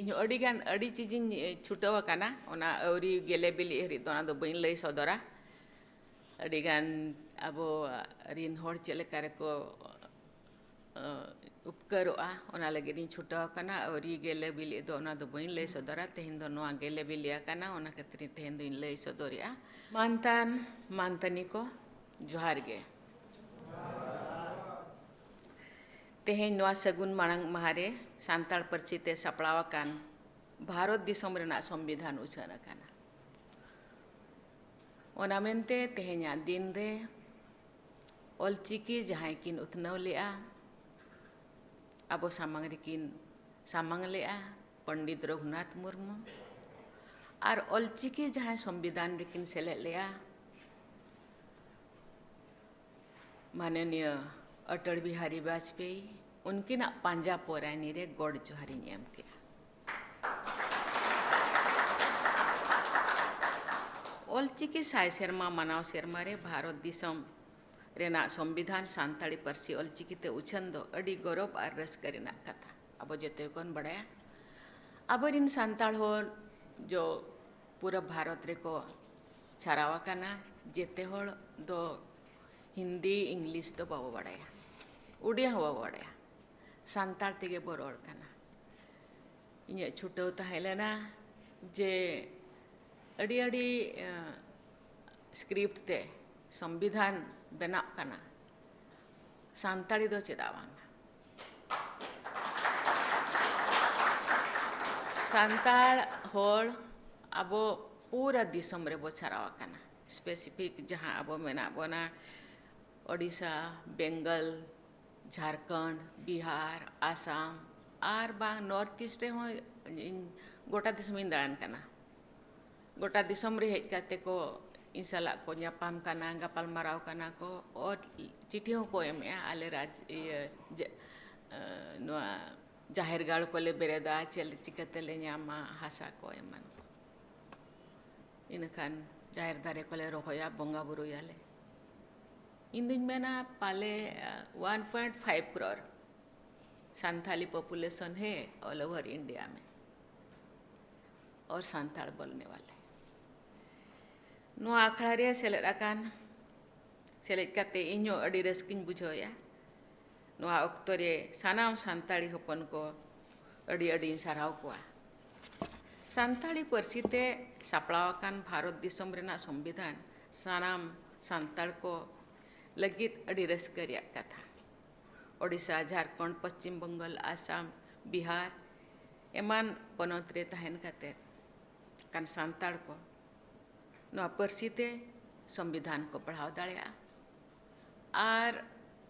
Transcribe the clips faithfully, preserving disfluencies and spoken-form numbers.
ᱤᱧ ᱟᱹᱰᱤ ᱜᱟᱱ, ᱟᱹᱰᱤ ᱪᱤᱡᱤᱧ ᱪᱷᱩᱴᱟᱹᱣ ᱟᱠᱟᱱᱟ, ᱚᱱᱟ ᱟᱹᱣᱨᱤ ᱜᱮᱞᱮ ᱵᱤᱞᱤᱜ ᱦᱟᱹᱨᱤᱡ ᱫᱚ ᱚᱱᱟ ᱫᱚ ᱵᱟᱹᱧ ᱞᱟᱹᱭ ᱥᱚᱫᱚᱨᱟ᱾ ᱟᱹᱰᱤ ᱜᱟᱱ ᱟᱵᱚ ᱨᱤᱱ ᱦᱚᱲ ᱪᱮᱫ ᱞᱮᱠᱟ ᱨᱮᱠᱚ, ᱟᱸ, ᱩᱯᱠᱟᱹᱨᱚᱜᱼᱟ, ᱚᱱᱟ ᱞᱟᱹᱜᱤᱫ ᱤᱧ ᱪᱷᱩᱴᱟᱹᱣ ᱟᱠᱟᱱᱟ᱾ ᱟᱹᱣᱨᱤ ᱜᱮᱞᱮ ᱵᱤᱞᱤᱜ ᱫᱚ ᱚᱱᱟ ᱫᱚ ᱵᱟᱹᱧ ᱞᱟᱹᱭ ᱥᱚᱫᱚᱨᱟ᱾ ᱛᱮᱦᱮᱧ ᱫᱚ ᱱᱚᱣᱟ ᱜᱮᱞᱮ ᱵᱤᱞᱤ ᱟᱠᱟᱱᱟ, ᱚᱱᱟ ᱠᱷᱟᱹᱛᱤᱨ ᱛᱮᱦᱮᱧ ᱫᱚᱧ ᱞᱟᱹᱭ ᱥᱚᱫᱚᱨᱮᱜᱼᱟ᱾ ᱢᱟᱱᱛᱟᱱ ᱢᱟᱱᱛᱟᱱᱤ ᱠᱚ, ᱡᱚᱦᱟᱨ ᱜᱮ᱾ ᱛᱮᱦᱮᱧ ᱱᱚᱣᱟ ᱥᱟᱹᱜᱩᱱ ᱢᱟᱲᱟᱝ ᱢᱟᱦᱟ ᱨᱮ ᱥᱟᱱᱛᱟᱲ ᱯᱟᱹᱨᱥᱤ ᱛᱮ ᱥᱟᱯᱲᱟᱣ ᱟᱠᱟᱱ ᱵᱷᱟᱨᱚᱛ ᱫᱤᱥᱚᱢ ᱨᱮᱱᱟᱜ ᱥᱚᱝᱵᱤᱫᱷᱟᱱ ᱩᱪᱷᱟᱹᱱ ᱟᱠᱟᱱᱟ᱾ ᱚᱱᱟ ᱢᱮᱱᱛᱮ ᱛᱮᱦᱮᱧᱟᱜ ᱫᱤᱱ ᱨᱮ ᱚᱞᱪᱤᱠᱤ ᱡᱟᱦᱟᱸᱭ ᱠᱤᱱ ᱩᱛᱷᱱᱟᱹᱣ ᱞᱮᱜᱼᱟ, ᱟᱵᱚ ᱥᱟᱢᱟᱝ ᱨᱮᱠᱤᱱ ᱥᱟᱢᱟᱝ ᱞᱮᱜᱼᱟ, ᱯᱚᱱᱰᱤᱛ ᱨᱚᱜᱷᱩᱱᱟᱛᱷ ᱢᱩᱨᱢᱩ, ᱟᱨ ᱚᱞᱪᱤᱠᱤ ᱡᱟᱦᱟᱸᱭ ᱥᱚᱝᱵᱤᱫᱷᱟᱱ ᱨᱮᱠᱤᱱ ᱥᱮᱞᱮᱫ ᱞᱮᱜᱼᱟ, ᱢᱟᱱᱚᱱᱤᱭᱟᱹ ᱚᱴᱚᱞ ᱵᱤᱦᱟᱨᱤ ᱵᱟᱡᱽᱯᱮᱭᱤ, ᱩᱱᱠᱤᱱᱟᱜ ᱯᱟᱸᱡᱟ ᱯᱚᱨᱟᱭᱱᱤ ᱨᱮ ᱜᱚᱰ ᱡᱚᱦᱟᱨᱤᱧ ᱮᱢ ᱠᱮᱜᱼᱟ᱾ ᱚᱞᱪᱤᱠᱤ ᱥᱟᱭ ᱥᱮᱨᱢᱟ ᱢᱟᱱᱟᱣ ᱥᱮᱨᱢᱟ ᱨᱮ ᱵᱷᱟᱨᱚᱛ ᱫᱤᱥᱚᱢ ᱨᱮᱱᱟᱜ ᱥᱚᱝᱵᱤᱫᱷᱟᱱ ᱥᱟᱱᱛᱟᱲᱤ ᱯᱟᱹᱨᱥᱤ ᱚᱞᱪᱤᱠᱤ ᱛᱮ ᱩᱪᱷᱟᱹᱱ ᱫᱚ ᱟᱹᱰᱤ ᱜᱚᱨᱚᱵᱽ ᱟᱨ ᱨᱟᱹᱥᱠᱟᱹ ᱨᱮᱱᱟᱜ ᱠᱟᱛᱷᱟ᱾ ᱟᱵᱚ ᱡᱚᱛᱚ ᱜᱮᱵᱚᱱ ᱵᱟᱲᱟᱭᱟ, ᱟᱵᱚᱨᱤᱱ ᱥᱟᱱᱛᱟᱲ ᱦᱚᱲ ᱡᱚ ᱯᱩᱨᱟᱹ ᱵᱷᱟᱨᱚᱛ ᱨᱮᱠᱚ ᱪᱷᱟᱨᱟᱣ ᱟᱠᱟᱱᱟ᱾ ᱡᱮᱛᱮ ᱦᱚᱲ ᱫᱚ ᱦᱤᱱᱫᱤ, ᱤᱝᱞᱤᱥ ᱫᱚ ᱵᱟᱵᱚ ᱵᱟᱲᱟᱭᱟ, ᱩᱰᱤᱭᱟ ᱦᱚᱸ ᱵᱟᱵᱚ ᱵᱟᱲᱟᱭᱟ, ᱥᱟᱱᱛᱟᱲ ᱛᱮᱜᱮ ᱵᱚ ᱨᱚᱲ ᱠᱟᱱᱟ᱾ ᱤᱧᱟᱹᱜ ᱪᱷᱩᱴᱟᱹᱣ ᱛᱟᱦᱮᱸ ᱞᱮᱱᱟ ᱡᱮ ᱟᱹᱰᱤ ᱟᱹᱰᱤ, ᱮᱸ, script ᱛᱮ ᱥᱚᱝᱵᱤᱫᱷᱟᱱ ᱵᱮᱱᱟᱜ ᱠᱟᱱᱟ, ᱥᱟᱱᱛᱟᱲᱤ ᱫᱚ ᱪᱮᱫᱟᱜ ᱵᱟᱝ? ᱥᱟᱱᱛᱟᱲ ᱦᱚᱲ ᱟᱵᱚ ᱯᱩᱨᱟᱹ ᱫᱤᱥᱚᱢ ᱨᱮᱵᱚ ᱪᱷᱟᱨᱟᱣ ᱟᱠᱟᱱᱟ᱾ Specific ᱡᱟᱦᱟᱸ ᱟᱵᱚ ᱢᱮᱱᱟᱜ ᱵᱚᱱᱟ, ᱳᱰᱤᱥᱟ, ᱵᱮᱝᱜᱚᱞ, ᱡᱷᱟᱲᱠᱷᱚᱸᱰ, ᱵᱤᱦᱟᱨ, ᱟᱥᱟᱢ, ᱟᱨ ᱵᱟᱝ North East ᱨᱮᱦᱚᱸ ᱤᱧ ᱜᱚᱴᱟ ᱫᱤᱥᱚᱢᱤᱧ ᱫᱟᱬᱟᱱ ᱠᱟᱱᱟ᱾ ᱜᱚᱴᱟ ᱫᱤᱥᱚᱢ ᱨᱮ ᱦᱮᱡ ᱠᱟᱛᱮ ᱠᱚ ᱤᱧ ᱥᱟᱞᱟᱜ ᱠᱚ ᱧᱟᱯᱟᱢ ᱠᱟᱱᱟ, ᱜᱟᱯᱟᱞ ᱢᱟᱨᱟᱣ ᱠᱟᱱᱟ ᱠᱚ, ᱚᱨ ᱪᱤᱴᱷᱤ ᱦᱚᱸᱠᱚ ᱮᱢᱮᱜᱼᱟ᱾ ᱟᱞᱮ ᱨᱟᱡᱽ, ᱤᱭᱟᱹ, ᱡᱮ, ᱮ, ᱱᱚᱣᱟ ᱡᱟᱦᱮᱨ ᱜᱟᱲ ᱠᱚᱞᱮ ᱵᱮᱨᱮᱫᱟ, ᱪᱮᱫ ᱪᱤᱠᱟᱹ ᱛᱮᱞᱮ ᱧᱟᱢᱟ ᱦᱟᱥᱟ ᱠᱚ ᱮᱢᱟᱱ ᱠᱚ᱾ ᱤᱱᱟᱹᱠᱷᱟᱱ ᱡᱟᱦᱮᱨ ᱫᱟᱨᱮ ᱠᱚᱞᱮ ᱨᱚᱦᱚᱭᱟ, ᱵᱚᱸᱜᱟ ᱵᱩᱨᱩᱭᱟᱞᱮ᱾ ᱤᱧ ᱫᱩᱧ ᱢᱮᱱᱟ ᱯᱟᱞᱮ, ᱮ, one point five crore Santali population ᱦᱮ all over India ᱢᱮ᱾ ᱚᱨ ᱥᱟᱱᱛᱟᱲ ᱵᱚᱞᱱᱮ ᱣᱟᱞᱮ᱾ ᱱᱚᱣᱟ ᱟᱠᱷᱲᱟ ᱨᱮ ᱥᱮᱞᱮᱫ ᱟᱠᱟᱱ, ᱥᱮᱞᱮᱫ ᱠᱟᱛᱮ ᱤᱧ ᱦᱚᱸ ᱟᱹᱰᱤ ᱨᱟᱹᱥᱠᱟᱹᱧ ᱵᱩᱡᱷᱟᱹᱣᱮᱫᱼᱟ᱾ ᱱᱚᱣᱟ ᱚᱠᱛᱚ ᱨᱮ ᱥᱟᱱᱟᱢ ᱥᱟᱱᱛᱟᱲᱤ ᱦᱚᱯᱚᱱ ᱠᱚ ᱟᱹᱰᱤ ᱟᱹᱰᱤᱧ ᱥᱟᱨᱦᱟᱣ ᱠᱚᱣᱟ᱾ ᱥᱟᱱᱛᱟᱲᱤ ᱯᱟᱹᱨᱥᱤ ᱛᱮ ᱥᱟᱯᱲᱟᱣ ᱟᱠᱟᱱ ᱵᱷᱟᱨᱚᱛ ᱫᱤᱥᱚᱢ ᱨᱮᱱᱟᱜ ᱥᱚᱝᱵᱤᱫᱷᱟᱱ ᱥᱟᱱᱟᱢ ᱥᱟᱱᱛᱟᱲ ᱠᱚ ᱞᱟᱹᱜᱤᱫ ᱟᱹᱰᱤ ᱨᱟᱹᱥᱠᱟᱹ ᱨᱮᱭᱟᱜ ᱠᱟᱛᱷᱟ᱾ ᱳᱰᱤᱥᱟ, ᱡᱷᱟᱲᱠᱷᱚᱸᱰ, ᱯᱚᱥᱪᱤᱢ ᱵᱚᱝᱜᱚᱞ, ᱟᱥᱟᱢ, ᱵᱤᱦᱟᱨ ᱮᱢᱟᱱ ᱯᱚᱱᱚᱛ ᱨᱮ ᱛᱟᱦᱮᱱ ᱠᱟᱛᱮ ᱠᱟᱱ ᱥᱟᱱᱛᱟᱲ ᱠᱚ ᱱᱚᱣᱟ ᱯᱟᱹᱨᱥᱤ ᱛᱮ ᱥᱚᱝᱵᱤᱫᱷᱟᱱ ᱠᱚ ᱯᱟᱲᱦᱟᱣ ᱫᱟᱲᱮᱭᱟᱜᱼᱟ᱾ ᱟᱨ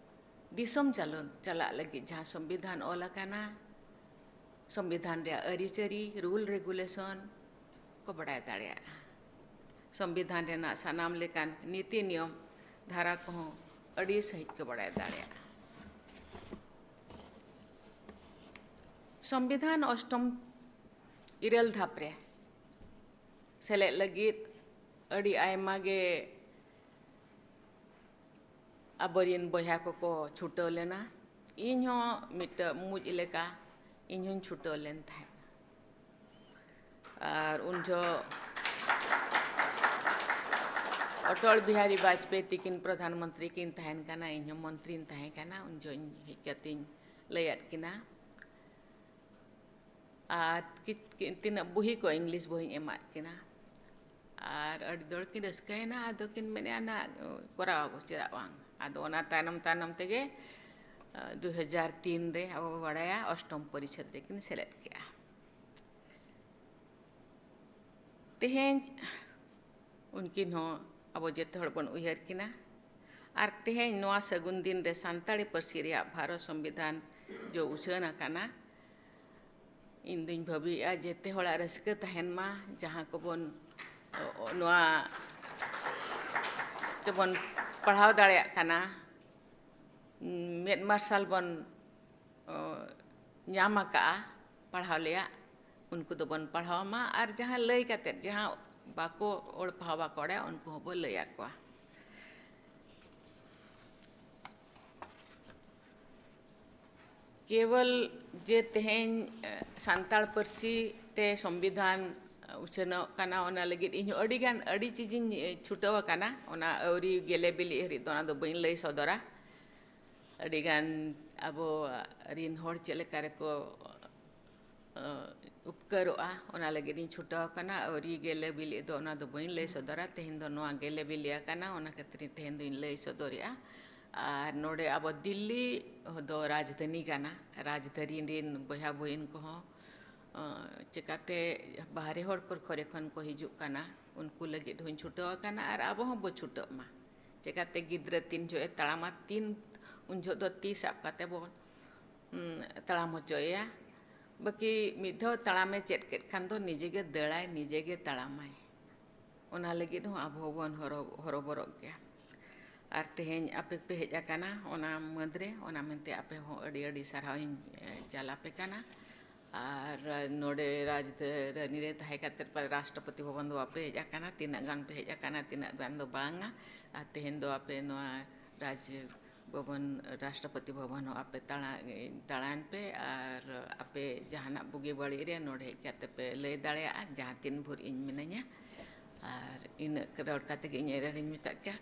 ᱫᱤᱥᱚᱢ ᱪᱟᱞᱚᱱ ᱪᱟᱞᱟᱜ ᱞᱟᱹᱜᱤᱫ ᱡᱟᱦᱟᱸ ᱥᱚᱝᱵᱤᱫᱷᱟᱱ ᱚᱞ ᱟᱠᱟᱱᱟ, ᱥᱚᱝᱵᱤᱫᱷᱟᱱ ᱨᱮᱭᱟᱜ ᱟᱹᱨᱤᱪᱟᱹᱞᱤ, ᱨᱩᱞ ᱨᱮᱜᱩᱞᱮᱥᱚᱱ ᱠᱚ ᱵᱟᱰᱟᱭ ᱫᱟᱲᱮᱭᱟᱜᱼᱟ᱾ ᱥᱚᱝᱵᱤᱫᱷᱟᱱ ᱨᱮᱱᱟᱜ ᱥᱟᱱᱟᱢ ᱞᱮᱠᱟᱱ ᱱᱤᱛᱤ ᱱᱤᱭᱚᱢ ᱫᱷᱟᱨᱟ ᱠᱚᱦᱚᱸ ᱟᱹᱰᱤ ᱥᱟᱺᱦᱤᱡ ᱠᱚ ᱵᱟᱰᱟᱭ ᱫᱟᱲᱮᱭᱟᱜᱼᱟ᱾ ᱥᱚᱝᱵᱤᱫᱷᱟᱱ ᱚᱥᱴᱚᱢ ᱤᱨᱟᱹᱞ ᱫᱷᱟᱯ ᱨᱮ ᱥᱮᱞᱮᱫ ᱞᱟᱹᱜᱤᱫ ᱟᱹᱰᱤ ᱟᱭᱢᱟ ᱜᱮ ᱟᱵᱚᱨᱮᱱ ᱵᱚᱭᱦᱟ ᱠᱚᱠᱚ ᱪᱷᱩᱴᱟᱹᱣ ᱞᱮᱱᱟ᱾ ᱤᱧ ᱦᱚᱸ ᱢᱤᱫᱴᱟᱹᱝ ᱢᱩᱡ ᱞᱮᱠᱟ ᱤᱧ ᱦᱚᱸᱧ ᱪᱷᱩᱴᱟᱹᱣ ᱞᱮᱱ ᱛᱟᱦᱮᱸᱫ᱾ ᱟᱨ ᱩᱱ ᱡᱚᱦᱚᱜ ᱚᱴᱚᱞ ᱵᱤᱦᱟᱨᱤ ᱵᱟᱡᱽᱯᱮᱭᱤ ᱛᱤᱠᱤᱱ ᱯᱨᱚᱫᱷᱟᱱ ᱢᱚᱱᱛᱨᱤ ᱠᱤᱱ ᱛᱟᱦᱮᱱ ᱠᱟᱱᱟ, ᱤᱧ ᱦᱚᱸ ᱢᱚᱱᱛᱨᱤᱧ ᱛᱟᱦᱮᱸ ᱠᱟᱱᱟ᱾ ᱩᱱ ᱡᱚᱦᱚᱜ ᱤᱧ ᱦᱮᱡ ᱠᱟᱛᱮᱧ ᱞᱟᱹᱭᱟᱫ ᱠᱤᱱᱟ᱾ ᱟᱨ ᱠᱤ-, ᱠᱤ-, ᱛᱤᱱᱟᱹᱜ ᱵᱩᱦᱤ ᱠᱚ, ᱤᱝᱞᱤᱥ ᱵᱩᱦᱤᱧ ᱮᱢᱟᱫ ᱠᱤᱱᱟ᱾ ᱟᱨ ᱟᱹᱰᱤ ᱡᱳᱨ ᱠᱤᱱ ᱨᱟᱹᱥᱠᱟᱹᱭᱮᱱᱟ, ᱟᱫᱚ ᱠᱤᱱ ᱢᱮᱱᱮᱫᱼᱟ, "ᱱᱟ, ᱠᱚᱨᱟᱣ ᱟᱵᱚ, ᱪᱮᱫᱟᱜ ᱵᱟᱝ?" ᱟᱫᱚ ᱚᱱᱟ ᱛᱟᱭᱱᱚᱢ ᱛᱟᱭᱱᱚᱢ ᱛᱮᱜᱮ, ᱟᱸ, ᱫᱩ ᱦᱟᱡᱟᱨ ᱛᱤᱱ ᱨᱮ ᱟᱵᱚ ᱵᱚ ᱵᱟᱲᱟᱭᱟ, ᱚᱥᱴᱚᱢ ᱯᱚᱨᱤᱪᱷᱮᱫ ᱨᱮᱠᱤᱱ ᱥᱮᱞᱮᱫ ᱠᱮᱜᱼᱟ᱾ ᱛᱮᱦᱮᱧ ᱩᱱᱠᱤᱱ ᱦᱚᱸ ᱟᱵᱚ ᱡᱮᱛᱮ ᱦᱚᱲ ᱵᱚᱱ ᱩᱭᱦᱟᱹᱨ ᱠᱤᱱᱟ᱾ ᱟᱨ ᱛᱮᱦᱮᱧ ᱱᱚᱣᱟ ᱥᱟᱹᱜᱩᱱ ᱫᱤᱱ ᱨᱮ ᱥᱟᱱᱛᱟᱲᱤ ᱯᱟᱹᱨᱥᱤ ᱨᱮᱭᱟᱜ ᱵᱷᱟᱨᱚᱛ ᱥᱚᱝᱵᱤᱫᱷᱟᱱ ᱡᱚ ᱩᱪᱷᱟᱹᱱ ᱟᱠᱟᱱᱟ᱾ ᱤᱧ ᱫᱩᱧ ᱵᱷᱟᱹᱵᱤᱭᱮᱫᱼᱟ, ᱡᱮᱛᱮ ᱦᱚᱲᱟᱜ ᱨᱟᱹᱥᱠᱟᱹ ᱛᱟᱦᱮᱱ ᱢᱟ, ᱡᱟᱦᱟᱸ ᱠᱚᱵᱚᱱ, ᱚ, ᱚ, ᱱᱚᱣᱟ ᱛᱮᱵᱚᱱ ᱯᱟᱲᱦᱟᱣ ᱫᱟᱲᱮᱭᱟᱜ ᱠᱟᱱᱟ, ᱢᱮᱫ ᱢᱟᱨᱥᱟᱞ ᱵᱚᱱ, ᱚ, ᱧᱟᱢ ᱟᱠᱟᱫᱼᱟ ᱯᱟᱲᱦᱟᱣ ᱞᱮᱭᱟᱜ, ᱩᱱᱠᱩ ᱫᱚᱵᱚᱱ ᱯᱟᱲᱦᱟᱣ ᱢᱟ, ᱟᱨ ᱡᱟᱦᱟᱸ ᱞᱟᱹᱭ ᱠᱟᱛᱮᱫ, ᱡᱟᱦᱟᱸ ᱵᱟᱠᱚ ᱚᱞ ᱯᱟᱲᱦᱟᱣ ᱵᱟᱠᱚ ᱵᱟᱲᱟᱭᱟ, ᱩᱱᱠᱩ ᱦᱚᱸᱵᱚ ᱞᱟᱹᱭ ᱟᱠᱚᱣᱟ᱾ ᱠᱮᱵᱚᱞ ᱡᱮ ᱛᱮᱦᱮᱧ, ᱮ, ᱥᱟᱱᱛᱟᱲ ᱯᱟᱹᱨᱥᱤ ᱛᱮ ᱥᱚᱝᱵᱤᱫᱷᱟᱱ ᱩᱪᱷᱟᱹᱱᱚᱜ ᱠᱟᱱᱟ᱾ ᱚᱱᱟ ᱞᱟᱹᱜᱤᱫ ᱤᱧ ᱦᱚᱸ ᱟᱹᱰᱤ ᱜᱟᱱ, ᱟᱹᱰᱤ ᱪᱤᱡᱤᱧ ᱪᱷᱩᱴᱟᱹᱣ ᱟᱠᱟᱱᱟ᱾ ᱚᱱᱟ ᱟᱹᱣᱨᱤ ᱜᱮᱞᱮ ᱵᱤᱞᱤᱜ ᱦᱟᱹᱨᱤᱡ ᱫᱚ ᱚᱱᱟ ᱫᱚ ᱵᱟᱹᱧ ᱞᱟᱹᱭ ᱥᱚᱫᱚᱨᱟ᱾ ᱟᱹᱰᱤ ᱜᱟᱱ ᱟᱵᱚ ᱨᱤᱱ ᱦᱚᱲ ᱪᱮᱫ ᱞᱮᱠᱟ ᱨᱮᱠᱚ, ᱟᱸ, ᱩᱯᱠᱟᱹᱨᱚᱜᱼᱟ, ᱚᱱᱟ ᱞᱟᱹᱜᱤᱫ ᱤᱧ ᱪᱷᱩᱴᱟᱹᱣ ᱟᱠᱟᱱᱟ᱾ ᱟᱹᱣᱨᱤ ᱜᱮᱞᱮ ᱵᱤᱞᱤᱜ ᱫᱚ ᱚᱱᱟ ᱫᱚ ᱵᱟᱹᱧ ᱞᱟᱹᱭ ᱥᱚᱫᱚᱨᱟ᱾ ᱛᱮᱦᱮᱧ ᱫᱚ ᱱᱚᱣᱟ ᱜᱮᱞᱮ ᱵᱤᱞᱤ ᱟᱠᱟᱱᱟ, ᱚᱱᱟ ᱠᱷᱟᱹᱛᱤᱨ ᱛᱮᱦᱮᱧ ᱫᱚᱧ ᱞᱟᱹᱭ ᱥᱚᱫᱚᱨᱮᱜᱼᱟ᱾ ᱟᱨ ᱱᱚᱰᱮ ᱟᱵᱚ ᱫᱤᱞᱞᱤ ᱫᱚ ᱨᱟᱡᱽᱫᱷᱟᱱᱤ ᱠᱟᱱᱟ᱾ ᱨᱟᱡᱽᱫᱷᱟᱱᱤ ᱨᱤᱱ ᱵᱚᱭᱦᱟ ᱵᱩᱦᱤᱱ ᱠᱚᱦᱚᱸ, ᱟᱸ, ᱪᱮᱠᱟᱛᱮ ᱵᱟᱦᱨᱮ ᱦᱚᱲ ᱠᱚ ᱠᱚᱨᱮ ᱠᱷᱚᱱ ᱠᱚ ᱦᱤᱡᱩᱜ ᱠᱟᱱᱟ, ᱩᱱᱠᱩ ᱞᱟᱹᱜᱤᱫ ᱦᱚᱸᱧ ᱪᱷᱩᱴᱟᱹᱣ ᱟᱠᱟᱱᱟ ᱟᱨ ᱟᱵᱚ ᱦᱚᱸ ᱵᱚ ᱪᱷᱩᱴᱟᱹᱜ ᱢᱟ᱾ ᱪᱮᱠᱟᱛᱮ ᱜᱤᱫᱽᱨᱟᱹ ᱛᱤᱱ ᱡᱚᱦᱚᱜ ᱮ ᱛᱟᱲᱟᱢᱟ, ᱛᱤᱱ ᱩᱱ ᱡᱚᱦᱚᱜ ᱫᱚ ᱛᱤ ᱥᱟᱵ ᱠᱟᱛᱮ ᱵᱚ, ᱩᱸ, ᱛᱟᱲᱟᱢ ᱦᱚᱪᱚᱭᱮᱭᱟ᱾ ᱵᱟᱹᱠᱤ ᱢᱤᱫ ᱫᱷᱟᱣ ᱛᱟᱲᱟᱢᱮ ᱪᱮᱫ ᱠᱮᱫ ᱠᱷᱟᱱ ᱫᱚ ᱱᱤᱡᱮ ᱜᱮ ᱫᱟᱹᱲᱟᱭ, ᱱᱤᱡᱮ ᱜᱮ ᱛᱟᱲᱟᱢᱟᱭ᱾ ᱚᱱᱟ ᱞᱟᱹᱜᱤᱫ ᱦᱚᱸ ᱟᱵᱚ ᱦᱚᱸᱵᱚᱱ ᱦᱚᱨᱚ-, ᱦᱚᱨᱚᱵᱚᱨᱚᱜ ᱜᱮᱭᱟ᱾ ᱟᱨ ᱛᱮᱦᱮᱧ ᱟᱯᱮ ᱯᱮ ᱦᱮᱡ ᱟᱠᱟᱱᱟ ᱚᱱᱟ ᱢᱟᱹᱫᱽ ᱨᱮ, ᱚᱱᱟ ᱢᱮᱱᱛᱮ ᱟᱯᱮ ᱦᱚᱸ ᱟᱹᱰᱤ ᱟᱹᱰᱤ ᱥᱟᱨᱦᱟᱣ ᱤᱧ, ᱮ, ᱪᱟᱞ ᱟᱯᱮ ᱠᱟᱱᱟ᱾ ᱟᱨ ᱱᱚᱰᱮ ᱨᱟᱡᱽᱫᱷᱟᱱᱤ ᱨᱮ ᱛᱟᱦᱮᱸ ᱠᱟᱛᱮ ᱯᱟᱞᱮ ᱨᱟᱥᱴᱨᱚᱯᱚᱛᱤ ᱵᱷᱚᱵᱚᱱ ᱫᱚ ᱵᱟᱯᱮ ᱦᱮᱡ ᱟᱠᱟᱱᱟ, ᱛᱤᱱᱟᱹᱜ ᱜᱟᱱ ᱯᱮ ᱦᱮᱡ ᱟᱠᱟᱱᱟ, ᱛᱤᱱᱟᱹᱜ ᱜᱟᱱ ᱫᱚ ᱵᱟᱝᱟ᱾ ᱟᱨ ᱛᱮᱦᱮᱧ ᱫᱚ ᱟᱯᱮ ᱱᱚᱣᱟ ᱨᱟᱡᱽ ᱵᱷᱚᱵᱚᱱ, ᱨᱟᱥᱴᱨᱚᱯᱚᱛᱤ ᱵᱷᱚᱵᱚᱱ ᱦᱚᱸ ᱟᱯᱮ ᱫᱟᱬᱟ-, ᱫᱟᱬᱟᱱ ᱯᱮ ᱟᱨ ᱟᱯᱮ ᱡᱟᱦᱟᱱᱟᱜ ᱵᱩᱜᱤ ᱵᱟᱹᱲᱤᱡ ᱨᱮ ᱱᱚᱰᱮ ᱦᱮᱡ ᱠᱟᱛᱮ ᱯᱮ ᱞᱟᱹᱭ ᱫᱟᱲᱮᱭᱟᱜᱼᱟ, ᱡᱟᱦᱟᱸ ᱛᱤᱱ ᱵᱷᱳᱨ ᱤᱧ ᱢᱤᱱᱟᱹᱧᱟ᱾ ᱟᱨ ᱤᱱᱟᱹᱜ ᱨᱚᱲ ᱠᱟᱛᱮ ᱜᱮ ᱤᱧ ᱮᱨᱮᱲᱤᱧ ᱢᱮᱛᱟᱜ ᱠᱮᱭᱟ᱾